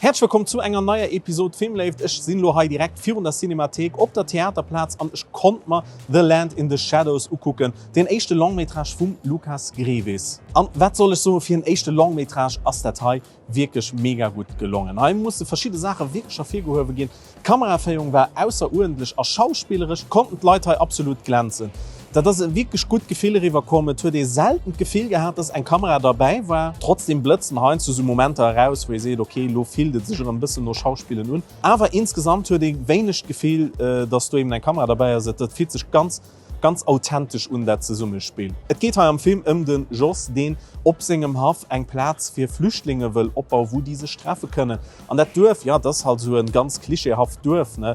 Häerzlech wëllkomm zu enger neier Episode Filmléift. Ech sinn elo hei direkt virun der Cinémathéik op der Theaterplaz an ech konnt mer The Land in the Shadows ukucken, deen éischte Long-Métrage vum Lucas Grevis. An wat soll ech soen, fir en éischte Long-Métrage ass dat hei wierklech mega gutt gelongen. Hei musse verschidde Saache wierklech ervirgehuewe ginn. D'Kameraféierung war ausseruerdentlech a schauspilleresch konnten d'Leit hei absolut glänzen. Dat ass e wierklech gutt Gefill eriwwer komm. Et huet ee selten d'Gefill gehat, dass eng Kamera derbäi war. Trotzdem blëtzen heiansdo sou Momenter eraus, wou ee seet, ok, elo fillt et sech erëm e bëssen no Schauspillen un. Awer insgesamt huet ee wéineg d'Gefill, dass do eben eng Kamera derbäi ass. Et fillt sech ganz Ganz authentesch un dat Zesummespill. Et geet hei am Film ëm de Jos, deen op sengem Haff eng Plaz fir Flüchtlinge wëll opbauen, wou déi sech treffe kënnen. An dat Duerf, jo, dat ass halt esou e ganz klischeehaft Duerf, ne?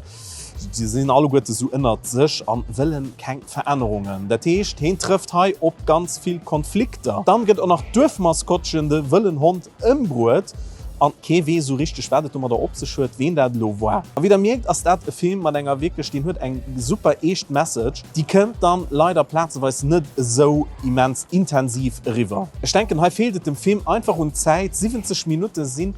Si sinn alleguerte sou ënnert sech an wëllen keng Verännerungen. Dat heescht, heen trëfft hei op ganz vill Konflikter. Dann gëtt och nach d'Duerfmaskottchen, de wëllen Hond, Ëmbruet an kee weess esou richteg wat et domadder op sech huet, ween dat elo war. A wéi der mierkt ass dat e Film mat enger wierklech, deen huet eng super eescht Message, déi kënnt dann leider plazeweis net esou immens intensiv eriwwer. Ech denken hei feelt et dem Film einfach un Zäit, 70 Minutte sinn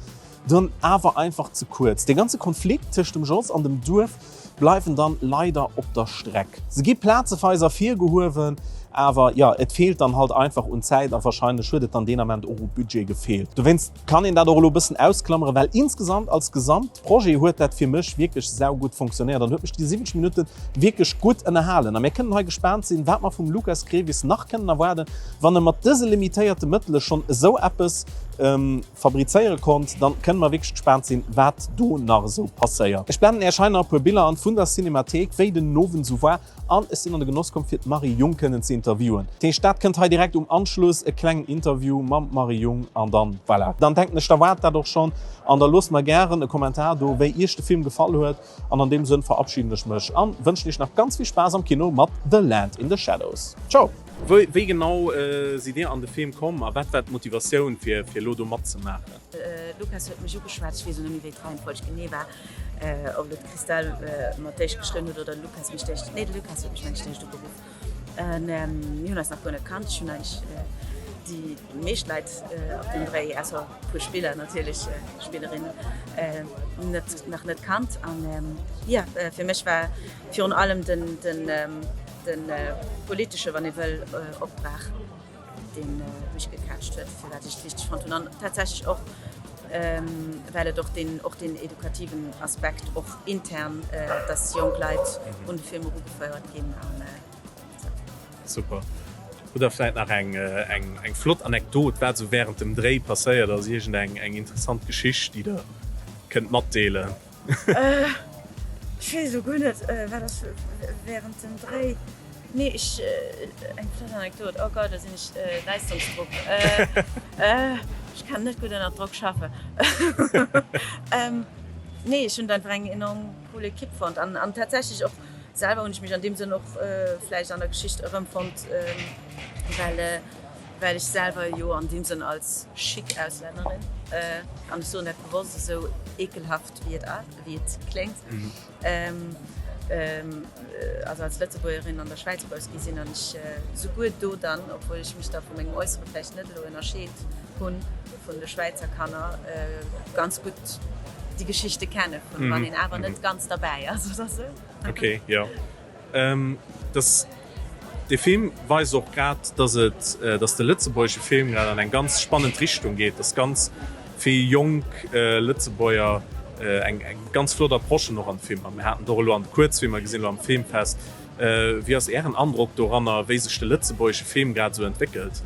dann awer einfach ze kuerz. Dee ganze Konflikt tëscht dem Jos an dem Duerf bleiwen dann leider op der Streck. Se gi plazeweis ervirgehuewen, awer jo, et feelt dann halt einfach un Zäit a wahrscheinlech huet et dann deen Ament och u Budget gefeelt. Dowéinst kann een dat och elo e bëssen ausklammeren, well insgesamt als Gesamtprojet huet dat fir mech wierklech saugutt fonctionnéiert an huet mech déi 70 Minutte wierklech gutt ënnerhalen. A mir kënnen hei gespaant sinn, wat mer vum Lucas Grevis nach kënnen erwaarden, wann e mat dëse limitéierte Mëttele schonn esou eppes fabrizéiere konnt, dann kënne mer wierklech gespaant sinn, wat do nach esou passéiert. Ech blenden Äech hei nach e puer Biller an vun der Cinémathéik, wéi den Owend esou war, an ech sinn an de Genoss komm fir d'Marie Jung kënnen ze interviewen. Dat heescht, dat kënnt hei direkt um Anschluss, e klengen Interview mam Marie Jung an dann, voilà, dann denken ech, da war et dat och schonn an da loosst mer gären e Kommentar do, wéi Iech de Film gefall huet an an deem Sënn verabschiden ech mech an wënschen Iech nach ganz vill Spaass am Kino mat The Land in the Shadows. Ciao! Wéi genau sidd Dir an de Film komm a wat war d'Motivatioun fir elo do matzemaachen? Lukas huet mech ugeschwat, ech weess elo net méi wéi d'Reihenfolg genee war, ob elo d'Christelle mer d'éischt geschriwwen huet oder de Lukas mech d'éischt, nee de Lukas huet mech mengen ech d'éischt ugeruff. Mir hunn eis nach guer net kannt, ech hunn eigentlech déi meescht Leit op dem Dréi, ausser e puer Spiller natierlech, Spillerinnen, net nach net kannt an jo fir mech war virun allem den den De politesche, wann ee wëll, Opdrag, dee mech gecatcht huet, firwat ech et wichteg fonnt hunn an tatsächlech och, well et och deen, och deen edukativen Aspekt och intern, dass jonk Leit un de Film erugefouert ginn an esou. Super. Hutt Der vläit nach eng, eng, eng flott Anekdot, wat esou wärend dem Dréi passéiert ass, iergend eng, eng interessant Geschicht, déi Der kënnt matdeelen? Ech weess elo guer net, wat ass während dem Dréi. Nee, ech, eng flott Anekdot, oh Gott, do sinn ech, Leistungsdruck, ech kann net gutt ënner Drock schaffen. Nee, ech hunn einfach eng enorm cool Ekipp fonnt an an tatsächlech och selwer hunn ech mech an deem Sënn och vläicht an der Geschicht erëmfonnt, well well ech selwer jo an deem Sënn als chic Auslännerin, an ech soen dat bewosst esou ekelhaft wéi et ass, wéi et kléngt, also als Lëtzebuergerin an der Schwäiz grouss gi sinn an ech souguer do dann, obwuel ech mech da vu mengem Äussere vläicht net elo ënnerscheet hunn vun de Schwäizer Kanner, ganz gutt déi Geschichte kenne vun wann een awer net ganz derbäi ass oder sou. Ok, jo. Dass dee Film weist och grad, dass et, dass de lëtzebuergesche Film grad an eng ganz spannend Richtung geet, dass ganz vill jonk Lëtzebuerger eng eng ganz flott Approche och an de Film han. Mir haten et och elo an de Kuerzfilmer gesinn, elo am Filmfest. Wéi ass Ären Androck doranner, wéi sech de lëtzebuergesche Film grad esou entwéckelt?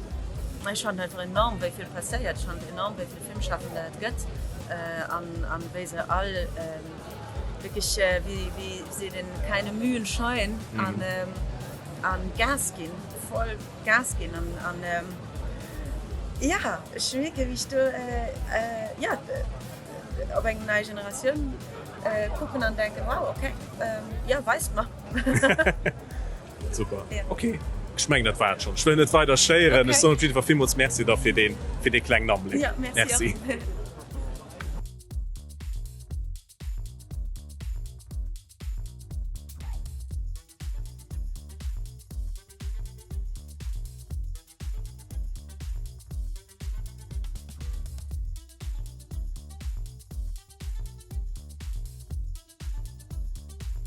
Ech fannen einfach enorm, wéi vill passéiert. Ech fannen enorm, wéi vill Filmschaffender et gëtt an wéi se all, Wierklech wéi seet een, keine Mühen scheuen an Gas ginn, voll Gas ginn an jo ech mierken wéi ech do jo op eng nei Generatioun kucken an denken, wow ok jo weist mer. Super, ok ech mengen dat war et schonn. Ech wëll net weider stéieren. Ech soen op jidde Fall villmools Merci da fir dee fir dee klengen Abléck. Merci.